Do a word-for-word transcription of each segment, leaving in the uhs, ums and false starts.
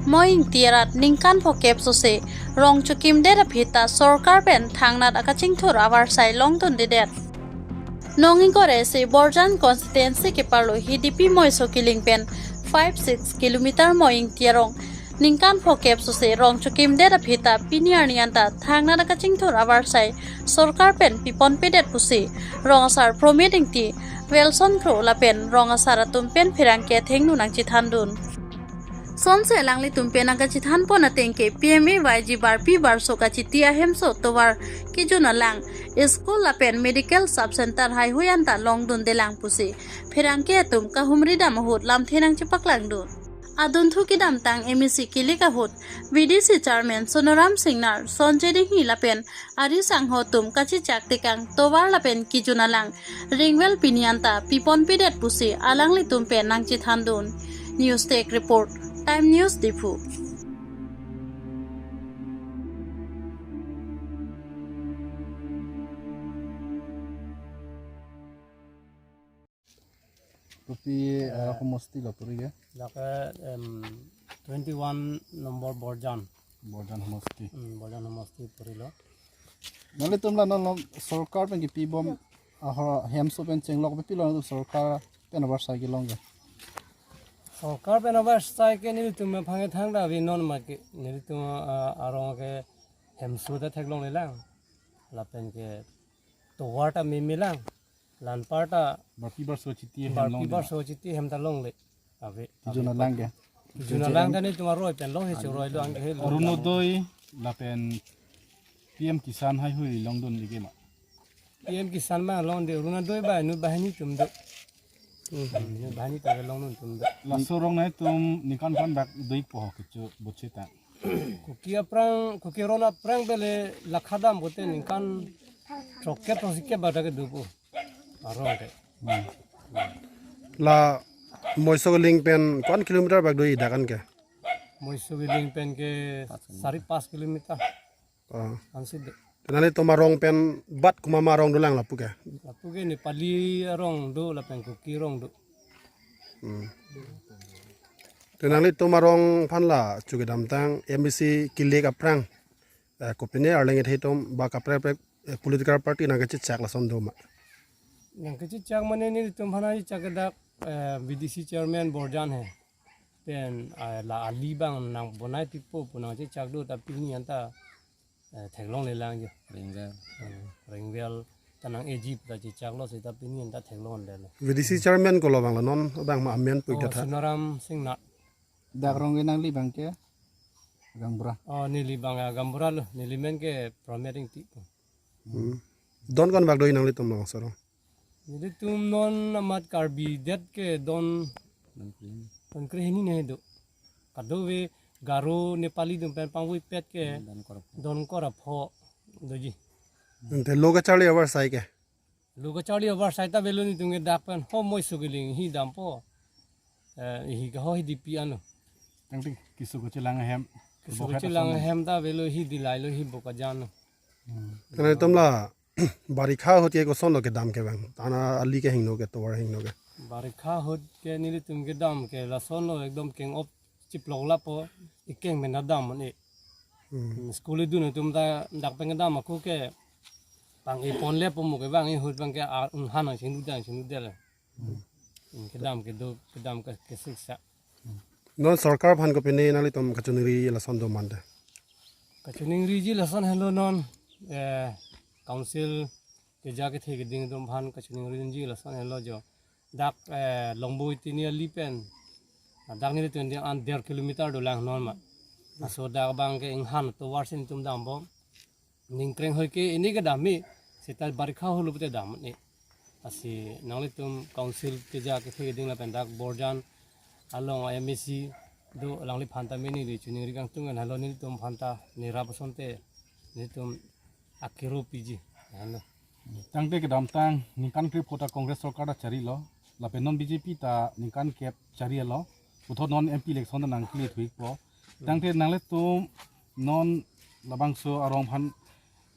Moi Ingti arat ningkan phokep sose rong chokimdet aphi ta sorkar pen thangnat akachingthur avarsai longdundedet. Nong ingkoi ra isi Borjan constituency keparlo Hidipi Moiso Kiling pen five six kilometer Moi Ingti arong ningkan phokep sose rong chokimdet aphi ta pini arni anta thangnat akachingthur avarsai sorkar pen piponpedet pusi rong asar Promit Ingti, Wilson Kro lapen rong asar atum pen pherangke athengno nangchethandun. Sonse alanglitum pen nangkachethanpon ateng ke P M A Y G barpi barso kachiti ahemso tovar kejun alang, school lapen medical sub center haihui anta longdundelang pusi pherangke atum kahumridam ahut lamthe nangchepaklangdun. Adunthu kedamtang M A C kilik ahut V D C chairman Sonaram Singnar, Sonjay Dinghi lapen ari sangho atum kachechak tekang tovar lapen kejun alang ringwell pini anta piponpedet pusi alanglitum pen nangchethandun. News Desk Report, Time News Diphu. Kopi, eh, homosti lo puri ke? Lake, em, twenty one number Borjan. Borjan homosti. Hmm, Borjan homosti purilo. Nanglitum la non lo sorkar pen kipibom aho hemso pen chenglok pipilo sorkar pen avarsai kelong ke? Sorkar pen avarsai ke nelitum aphan ke thangta ave non ma ke nelitum, ah, arong ke hemso ta theklonglelang. Lapen ke tovar ta memelang. Lanpar ta barpi barso chiti hem barpi longle. Barso chiti hem ta longle. Ave. Kejun alang ke? Kejun alang ta nelitum aroi pen lo he choroi lo ang he lo. Orunodoi lapen P M Kisan haihui longdunde ke ma? P M Kisan ma longde, Orunodoi ba nu banghini atum do. Hmm, nu banghini ta longdun atum do. Laso arong nangtum ningkan phan bak doikpo ho kecho boche ta. Kuki aphrang, Kuki aron aphrang bele lakha dam pute ningkan throkkep throksi kep bak ta kedopo. Arong ke. Hmm. La Moiso Kiling pen ko-an kilometer bak do dak an ke? Moiso Kiling pen ke sari pas kilometer. Oh. Ansi do. Te nanglitum arong pen bat komat ma arong dolang lapu ke? Lapu ke Nepali arong do lapen Kuki arong do. Hmm. Te nanglitum arong aphan la chu kedamtang M A C kilik aphrang, eh, kopine arleng ethe atum ba kaprek kaprek, eh, political party nangkachechak lason do ma? Nangkachechak mane nelitum aphan chechak ke dak, eh, V D C chairman Borjan he. Pen, ah, la ali abang nang bonai pipo pu nangchechak do ta pini anta, eh, theklonglelang jo. Ringwell. Eh, ringwell ta nang-eji pu ta chechaklo seta pini anta theklonglelo. V D C chairman kolo abang la non abang ma amen pu? Oh, ikta tha. Sonaram Singnar. Dak arong ke nangli abang ke gaonbura? Oh, neli abang, ah, gaonbura lo. Neli men ke Promit Ingti. Hmm. Don ko-an bak do nanglitum labangso arong? Nelitum non amat Karbi det ke don, don krehini, don krehini ne do. Kadokave Garo Nepali atum pen pangvoipet ke don kor apho. Don kor apho doji. Ante lo kacharli avarsai ke? Lo kacharli avarsai ta avelo nelitum ke dak pen ho Moiso Kiling hi dampo. Eh, hi ke ho Hidipi anlo. Tangte keso kachelang ahem. Keso kachelang ahem ta avelo, hi dilailo, hi Bokajan lo. Hmm. Te nanglitum la barikha ahut ke kosonlo kedam ke abang? Tana ali ke hingno ke, tovar hingno ke? Barikha ahut ke nelitum kedam ke lasonlo, ekdom keng-op chiplok lapo, ikeng pen ta dam mane. Hmm. School idun atum ta dak pen kedam ako ke pang-epon lepo mo ke abang, ahut abang ke a, inghan nangchingdudang chingdudel. Hmm. Hmm, kedam kedo, kedam ke, kesiksa. Non sorkar aphan kopine nanglitum kachiningri lason do mante? Kachiningriji lason helo non, eh, council keja kethe keding atum aphan kachiningri nangji lason helo jo. Dak, eh, Longboi Tini ali pen. Dak nelitum an der kilometer dolang non ma. Laso dak abang ke inghan tovar si nelitum dambom. Ningkreng hoi ke ini kedam me, seta barikha ahut lo pute dam ne. Lasi nanglitum council keja kethe keding lapen dak Borjan along M A C do, alangliphan ta mene neli chiningri kangtung an, helo nelitum aphan ta nirap asonte nelitum akiro piji. Helo. Tangte kedamtang ningkan krepho ta Congress sorkar ta charilo, lapen non B J P ta ningkan kep charilo, puthot non M P election ta nangkele thuikpo. Tangte nanglitum non labangso arong aphan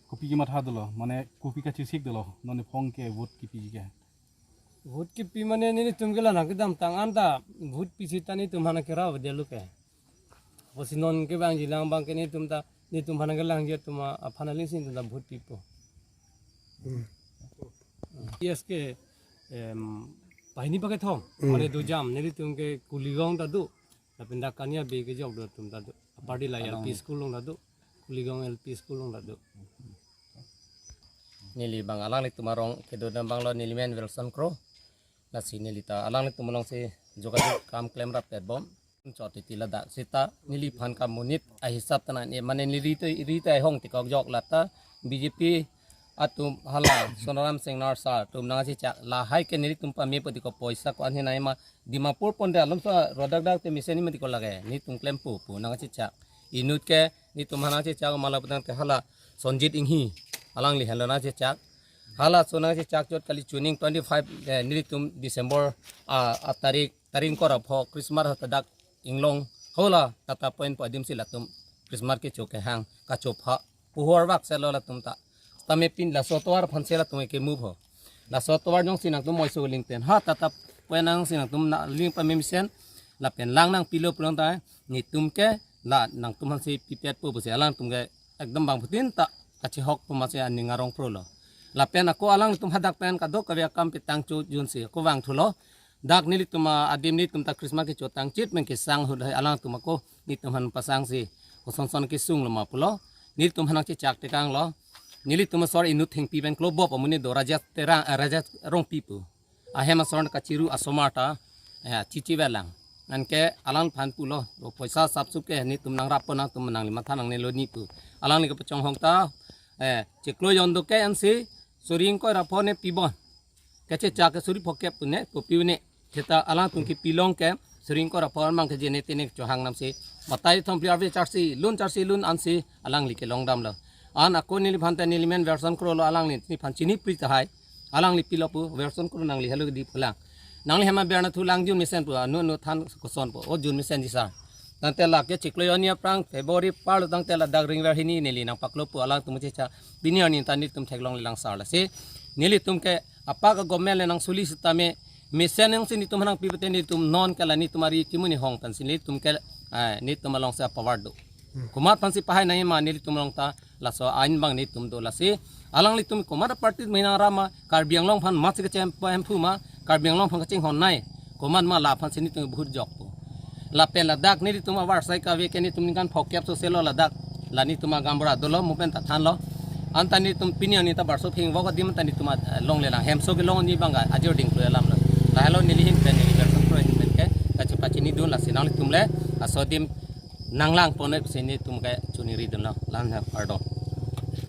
kopi kematha dolo, mane kopi kachesik dolo, non niphong ke vote kipiji ke? Vote kipi mane nelitum ke la nangkedamtang anta vote pi seta nelitum aphan kerap delo ke. Pusi non kevangji lang abang ke netum ta, netum aphan kelangji atum aphan alingsi netum ta vote pipo. Hmm. Yes ke, em, pahini pakethom, Hmm. mane dujam, nelitum ke Kuligong ta do, lapen dak Kania Bey kejok do atum ta do. Apardi la Along. L P school along ta do, Kuligong L P school along ta do. Neli abang alanglitum arong kedodam abang lo, neli men Wilson Kro. Lasi neli ta alanglitum alongsi jogajog kam klemrap petbom. Chot titi ladak seta neliphan kamonit ahisap ta nang-e, mane neli rito rito ahong tikok jok lata B J P atum hala Sonaram Singnar sir atum nangchechak lahai ke nelitum pame poti ko poisa ko-an hinai ma Dimapur ponte alom so rodak dak te mesen ni mati ko lage netum klempo pu nangchechak. Inut ke netum aphan nangchechak ma lapu tangte hala Sonjit Inghi alangli henlo nangchechak. Hala so nangchechak chot kali chuning twenty five, eh, nelitum December, ah, ah, tarik, tarik ingkoi ra pho Christmas ahut ta dak Inglong hala Tata Point pu adim si latum Christmas kecho kehang kachopha puhor vak selo latum ta. Tame pin laso tovar aphan si latum ke move ho. Laso tovar jongsi nangtum moiso lingpen ha Tata Point nangsi nangtum na ling pamemesen lapen lang nangpilo pulang ta netum ke la nangtum aphansi pipetpo pusi alangtum ke ekdom bangphutin ta kachehok pu masi aning arong pro lo. Lapen ako alangtum hadak pen kadokave akam petang cho junsi ako vangthulo. Dak nelitum adim nelitum ta Christmas kecho tangchit pen kesang ahut hai alangtum ako netum aphan pasangsi kosonson kesung lo ma pulo. Nelitum aphan nangchechak tekang lo. Nelitum asor inut thengpi pen klobop amonit do Rajesh Terang, eh, Rajesh Rongpi pu. Ahem asor kachiru asomar ta, eh, chichi velang. Anke alangliphan pulo, o poisa sapsup ke netum nangrappo nangtum nangli matha nangnelo ni pu. Alangli kepachonghong ta, eh, chiklo jon do ke ansi suri ingkoi ra pho ne pibon. Kachechak ke suri phokep pu ne, kopi ne. Seta alangtum kepilong ke suri ingkoi ra pho armang ke jene tene chohang namsi. Batai thom phli arve charsi lun charsi lun ansi alangli kelong damlo. An ako neliphan ta neli men Wilson Kro lo, alangli neliphan chinipri tahai. Alangli pilo pu Wilson Kro nangli helo di pulang. Nangli hem aber nathu lang jun mesen pu anu anu than koson pu. O jun mesen jisa. Tangte lake chiklo jon ni aphrang February par lo tangte ladak ringver hini neli nangpaklo pu alangtum chechak. Pini arni ta netum theklongle lang sar lasi. Nelitum ke apak a government le nangsuli sitame mesen nangsi netum aphan nangpi pute netum non ke la netum ari chimuni hong pensi netum ke, eh, netum alongsi apower do. Hmm. Komat aphansi pahai nangji ma nelitum along ta laso ain abang netum do lasi. Alanglitum komat aparty mena rama Karbi Anglong aphan matsi kachem pa hemphu ma Karbi Anglong aphan kachinghon nai. Komat ma la aphansi netum vote jokpo. Lapen ladak nelitum avarsai kave ke netum ningkan phokep so selo ladak. La netum agambura dolo movement ta thanlo. Anta netum pini arni ta barso phingvok adim ta netum, eh, longle lang hemso kelong ni abang ajor ding klo alam lo. Lahelo neli ahin pen neli Wilson Kro ahin pen ke kachepachini dun lasi nanglitum le aso adim nanglang ponoi pusi netum ke chuningri dunlo. Lang ha pardon.